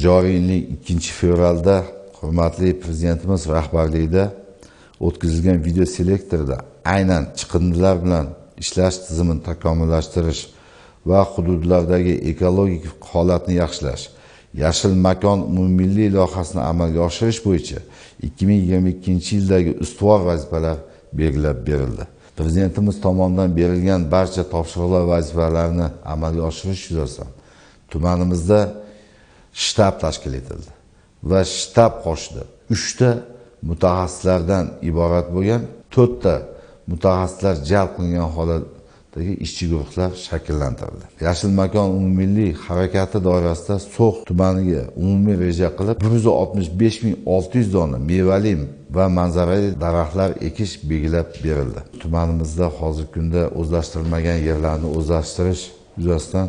Joriy yilning 2 fevralda hurmatli Prezidentimiz rahbarligida o'tkazilgan video selektorda aynan chiqindilar bilan ishlash tizimini takomillashtirish va hududlardagi ekologik holatni yaxshilash, "Yashil makon" umummilliy loyihasini amalga oshirish bo'yicha 2022 yildagi ustuvor vazifalar belgilab berildi. Prezidentimiz tomonidan berilgan barcha topshiriqlar, vazifalarni amalga oshirish yuzasidan tumanimizda shtab tashkil etildi va shtab qoshida uchta mutaxassislardan iborat bo'lgan, to'rtta mutaxassislar jalb qilingan holatdagi ishchi guruhlar shakllantirildi. "Yashil makon" umummilliy harakati doirasida So'x tumaniga umumiy reja qilib 165 600 dona mevali va manzarali daraxtlar ekish belgilab berildi. Tumanimizda hozirgi kunda o'zlashtirilmagan yerlarni o'zlashtirish yuzasidan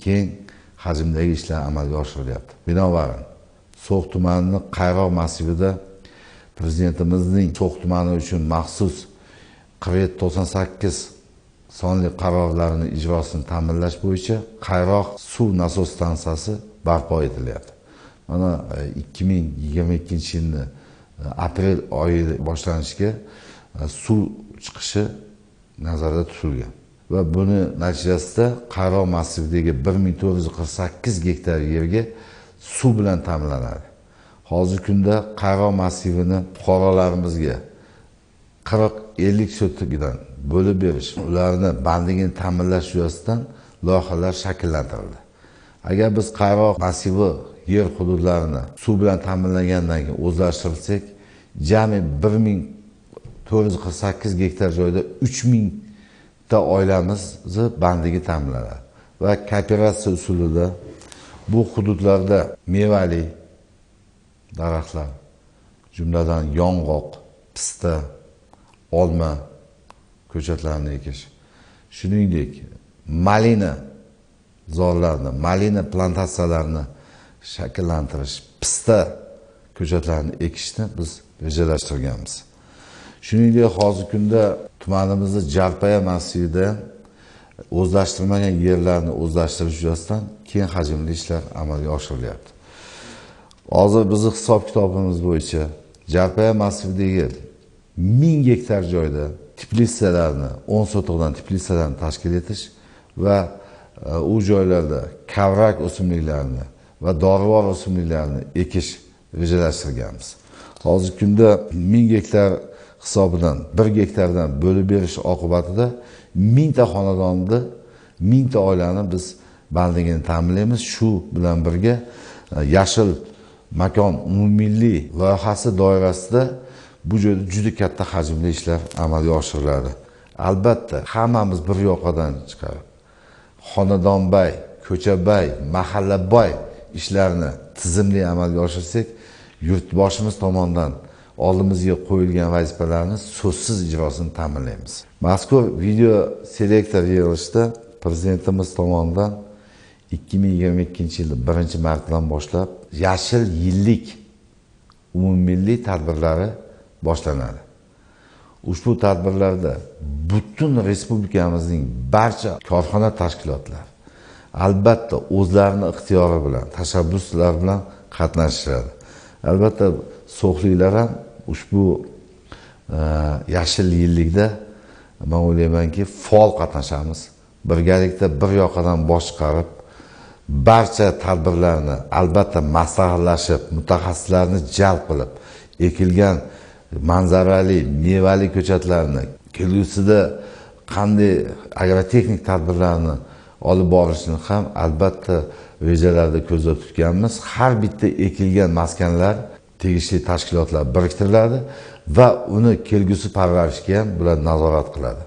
keng hajmdagi ishlar amalga oshirilyapti. Binobarin, So'x tumanini Qayroq massivida Prezidentimizning So'x tumani uchun maxsus 4798 sonli qarorlarini ijrosini ta'minlash bo'yicha Qayroq suv nasos stansiyasi barpo etilyapti. Mana 2022 yilni aprel oyi boshlanishiga suv chiqishi nazarda tutilgan va buni natijasida Qayroq massividagi 1448 gektar yerga suv bilan ta'minlanadi. Hozirgi kunda Qayroq massivini fuqarolarimizga 40-50 sotikidan bo'lib berish, ularni bandligini ta'minlash yuzasidan loyihalar shakllantirildi. Agar biz Qayroq massivi yer hududlarini suv bilan ta'minlangandan keyin o'zlashtirsak, jami 1448 gektar joyda 3000 ta oilamizni bandligi ta'minlanadi va kooperatsiya usulida bu hududlarda mevali daraxtlar, jumladan yong'oq, pista, olma ko'chatlarini ekish, shuningdek malina zorlarini, malina plantatsiyalarini shakllantirish, pista ko'chatlarini ekishni biz rejalashtirganmiz. Shuningdek, hozirgi kunda tumanimizni Jarpaya massivida o'zlashtirilmagan yerlarni o'zlashtirish yuzasidan keng hajmli ishlar amalga oshirilyapti. Hozir bizni hisob kitobimiz bo'yicha Jarpaya massividagi 1000 gektar joyda teplitsalarni, 10 sotixdan teplitsalarni tashkil etish va u joylarda kavrak o'simliklarini va dorivor o'simliklarni ekish rejalashtirganmiz. Hozirgi kunda 1000 gektar hisobidan 1 gektardan bo'lib berish oqibatida 1000 ta xonadonni, 1000 ta oilani biz bandligini ta'minlaymiz. Shu bilan birga "Yashil makon" umummilliy loyihasi doirasida bu joyda juda katta hajmli ishlar amalga oshiriladi. Albatta, hammamiz bir yoqadan chiqarib, xonadonbay, ko'chabay, mahallabay ishlarni tizimli amalga oshirsak, yurtboshimiz tomonidan oldimizga qo'yilgan vazifalarni so'zsiz ijrosini ta'minlaymiz. Mazkur video selektor yig'ilishida Prezidentimiz tomonidan 2022 yilda 1 martdan boshlab "Yashil yillik" umummilliy tadbirlari boshlanadi. Ushbu tadbirlarda butun respublikamizning barcha korxona, tashkilotlar albatta o'zlarini ixtiyori bilan, tashabbuslar bilan qatnashishadi. Albatta, so'xliklar ham ushbu "Yashil yillikda", man o'ylaymanki, faol qatnashamiz. Birgalikda bir yoqadan bosh chiqarib, barcha tadbirlarni albatta maslahatlashib, mutaxassislarni jalb qilib, ekilgan manzarali mevali ko'chatlarni kelgusida qanday agrotexnik tadbirlarni olib borishni ham albatta rejalarda ko'zda tutganmiz. Har bitta ekilgan maskanlar tegishli tashkilotlar biriktiriladi va uni kelgusi parvarishiga ham bular nazorat qiladi.